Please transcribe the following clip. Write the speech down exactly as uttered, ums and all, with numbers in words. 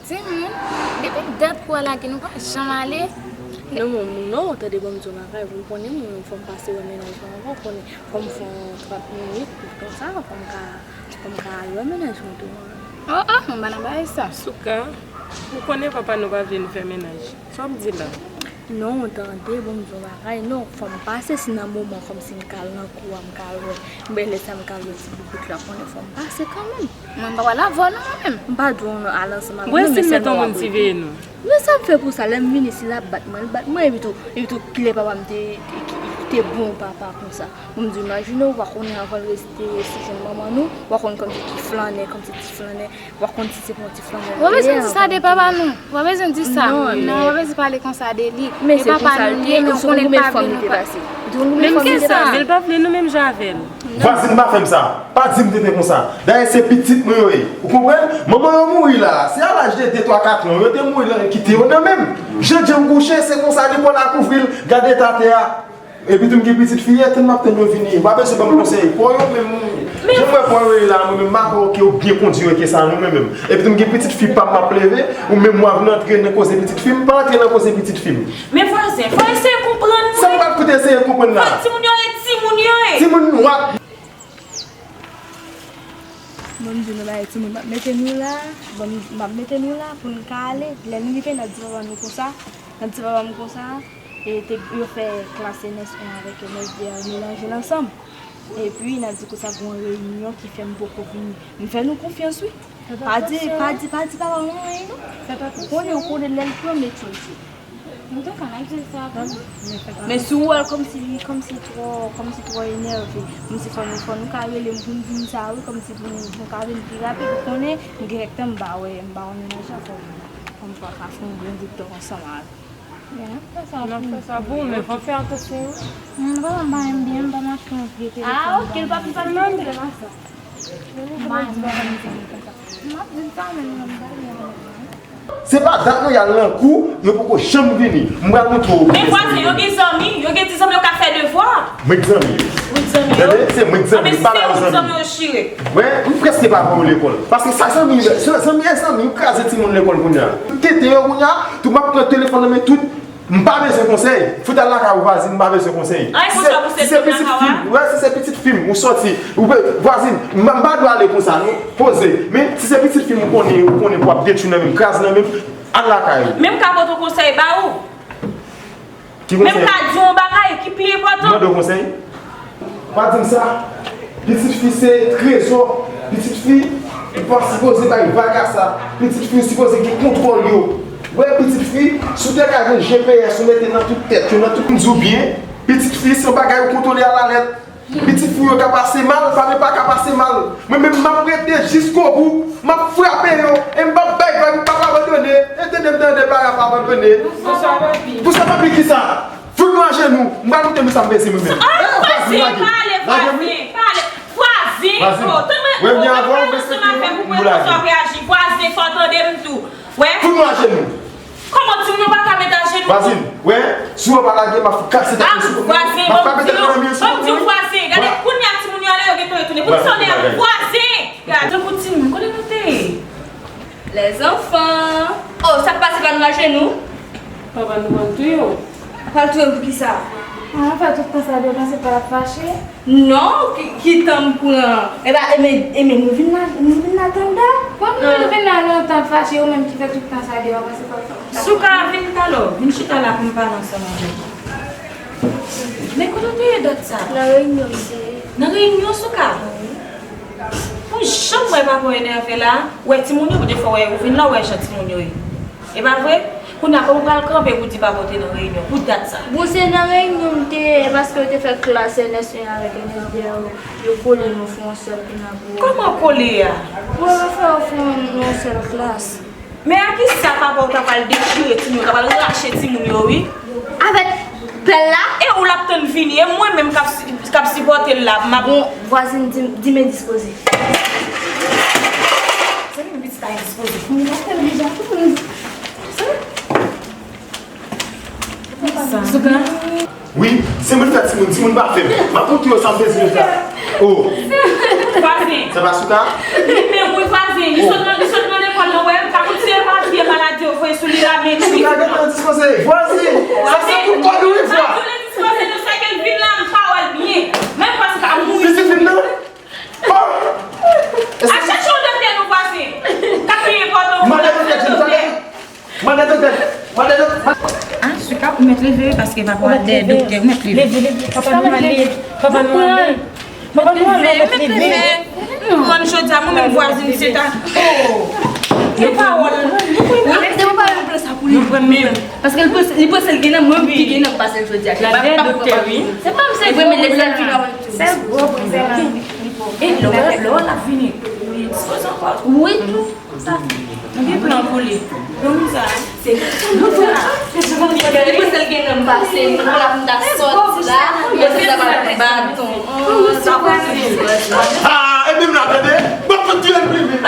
Timoun, depi dat pou al lage nou pa janm ale. Non, non, non, tande ban m di w yon bagay, ou konnen mwen, fò m pase wè mennaj mwen avan, ou konnen, fò m fè yon trant minit, konsa, fò m ka, fò m ka al wè mennaj mwen tou. Oh, oh, mwen pa nan bagay sa. Souka, ou konnen papa nou pa vle nou fè mennaj. Sa w ap di la? Non, tande, ban m di w yon bagay, non, fò m pase si nan moman, kòmsi m ka al nan kou a, m ka al wè, m ben lè sa m ka al wè ti boubout la, konnen fò m pase kanmenm. Mwen m pa pral avè w non, mwen menm. M pa di w non al ansanm avè nou, men sèlman w ap rete. Mwen sa m fè pou sa, lè m vini, si l ap bat mwen, l bat mwen, epi tou, epi tou, kilè papa m te, te, te bon papa konsa. Bon, m di, imajine w, w pa konnen avan l rete sou jèn manman nou, w pa konn kòmsi ki flannè, kòmsi ti flannè, w pa konn si se pa yon ti flannè l te ye avan. W pa bezwen di sa de papa nou, w pa bezwen di sa. Non, w pa bezwen pale konsa de li. Men se konsa l te ye, ou konn konbyen fanm li te pase. Ou konn konbyen fanm li te pase. Men l pa vle nou menm jan avè l. Vwazin pa fè m sa. Pa di m tenten konsa. Dayè se pitit mwen yo ye. Ou konprann? Manman yo mouri la. Se a laj de de, twa, kat an yo te mouri la, kite yo nan men m. Jan djanm kouche, se konsa li pran la kouvri l. Gade eta tè a. Epi tou m gen pitit fi, tann m ap tann yo vini. Ou pa bezwen ban m konsèy. Pran yo menm. Jan m wè pran yo ye la, mwen menm m pa kwè ke yo byen kondui yo ke sa non mwen menm. Epi tou m gen pitit fi pa m m ap leve, ou menm w ap vin antre nan koze pitit fi m, pa antre nan koze pitit fi m. Men vwazen, fò eseye konprann mwen. Sa m pral fout eseye konprann la? Fò timoun yo ret timoun yo ye. Timoun w ap Bon, m di nou bagay timoun, m ap mete nou la, bon, m ap mete nou la pou n ka ale. Lè n rive, n ap di papa nou konsa, n ap di papa m konsa, e te, yo fè klas N S en avèk N S de a, yo melanje l ansanm. Epi, n ap di konsa gen yon reyinyon ki fè m poko vini. M fè nou konfyans, wi. Pa di, pa di, pa di papa m anyen, non. Ou konnen, ou konnen lè l pran, m etchonje. Antouka, n ap di l sa pou ou. Men si w wè l kòmsi li, kòmsi twò, kòmsi twò enève, m di fò nou, fò nou ka rele m pou n di m sa wi, kòmsi pou nou, nou ka vin pi rapid, ou konnen, m gen kèk tan m pa wè, m pa wè mennaj la, fò m, fò m pa pase yon bon bout tan ansanm avè l. N ap fè sa pou ou, men fò w fè atansyon wi. M pa, m pa renmen byen, m pa mache yon vye telefòn. Ah, ok, l pa, l pa vin konsa. M pa renmen byen konsa. M ap di l sa, men m pa renmen byen. Se pa dat mwen y al nan kou, yo poko janm vini. M pral montre w. Men vwazen, yo gen zanmi, yo gen ti zanmi yo ka fè devwa. Mwen k zanmi yo. Ou k zanmi yo? Tande, se mwen k zanmi, m pa ba yo zanmi. Anben, si se ou k zanmi yo chire. Wè, m prèske pa voye yo lekòl. Paske sa zanmi, sa zanmi e zanmi, ou kraze timoun lekòl kounye a. Tete yo kounye a, tou m ap pran telefòn nan men tout. M pa bezwen konsèy. Fout al lakay ou vwazin, m pa bezwen konsèy. Ay, konsa pou se pitit fi m. Wè, si se pitit fi m, ou sòti, ou pe, vwazin, m, m pa dwe ale konsa, non. Poze. Men, si se pitit fi m, ou konnen, ou konnen pou ap detwi nan men m, kraze nan men m, al lakay ou. Men m ka pote yon konsèy ba ou. Ki konsèy? Men m ka di w yon bagay ki pi enpòtan. Mande w konsèy. Pa di m sa. Pitit fi se trezò. Pitit fi, ou pa sipoze bay vag a sa. Pitit fi, ou sipoze gen kontwòl yo. Wè, pitit fi, si w te ka gen G P S, ou mete nan tout tèt yo, nan tout, m di w byen, pitit fi, se yon bagay ou kontwole alalèt. Pitit fi w yo ka pase mal, pa men pa ka pase mal. Mwen menm, m ap rete jiskobou, m ap frape yo, e m p ap bay vag, m p ap abandone. E tande m tande, pa ap abandone. Pou sa, papi. Pou sa, papi, kisa? Fout nou ajenou, m pral montre nou sa m peze mwen menm. Ay, vwazen, pale, vwazen, pale. Vwazen, oh, tann mwen, oh, tann mwen ansanm avè w pou mwen konsa w reyaji. Vwazen, fò w tande m tou. Wè? Fout nou ajenou. Kòman timoun yo pa ka met ajenou? Vwazen, wè, si w pa lage, m ap kase tèt mwen sou kont mwen. M ap frape tèt mwen nan mil sou kont mwen. Vwazen, gade, kounye a timoun yo ale, yo gentan retounen. Pou kisa w ale a vwazen? Gade pou timoun, kote nou te ye? Les enfants! Oh, sa k pase, pa nou ajenou? Papa nou pral touye w. Pral touye m pou kisa? Ah, fè tout tan sa de panse pa l ap fache. Non, ki, ki tan m pran? Eba, e men, e men nou vin la, nou vin la tanda. Kòm nou vin la lontan fache, ou menm ki fè tout tan sa de w ap pase pa l ap fache. Souka, vin talè, vin chita la pou m pale ansanm avè w. Men kote w te ye dat sa? Nan reyinyon m te ye. Nan reyinyon, Souka? Wi. Ou janm wè papa w enève la? Wè timoun yo, pou de fwa wè ou vin la, ou wè jan timoun yo ye. E pa vre? Kounye a, kòman w pral kanpe pou di papa w te nan reyinyon pou dat sa? Bon, se nan reyinyon m te ye, paske yo te fè klas N S en avèk N S de a, yo, yo kole nou fè yon sèl kounye a pou. Kòman kole a? Bon, yo fè yo fè yon, yon sèl klas. Men a kisa papa w ta pral dechire timoun yo, ta pral rache timoun yo, wi. Avèk pèl la? E ou l ap tann vini, e mwen menm k ap si-, k ap sipòte l la, m ap. Bon, vwazin, di, di m endispoze. Se menm pitit la endispoze. Mwen ap fè l deja tou. Sa? Souka. Wi, se mwen fè timoun, timoun pa fè m. M ap montre yo sa m bezwen fè. Oh. Vwazen. Sa pa Souka? Li menm wi vwazen. Li sot nan, li sot nan lekòl nan, wè, m pa konn si e papye. Mande doktè, mande doktè. Ah, Suka, ou mèt leve wi, paske papa dèyè doktè, ou mèt leve. Leve, leve, papa nou ale. Papa nou ale. Papa nou ale, ou mèt leve. Mwen jodi a, mwen menm vwazin se ta. Oh! Gen pawòl. Se pa yon plan sa pou li. Paske li panse li panse l gen nan mwen ki gen nan pase l jodi a. La dèyè doktè wi. Se pa m se Epi men lè l vin avè sèl gwo prizè la. E lè lè l ap vini, ou dispoze ankò. Wi, tou sa. Nou gen plan pou li. Plan sa, se Li panse l gen nan pase l, nou la pou ta sòti la. Mwen se ta ba baton. Ah, epi m la tande. Bon, pou Dye l prive.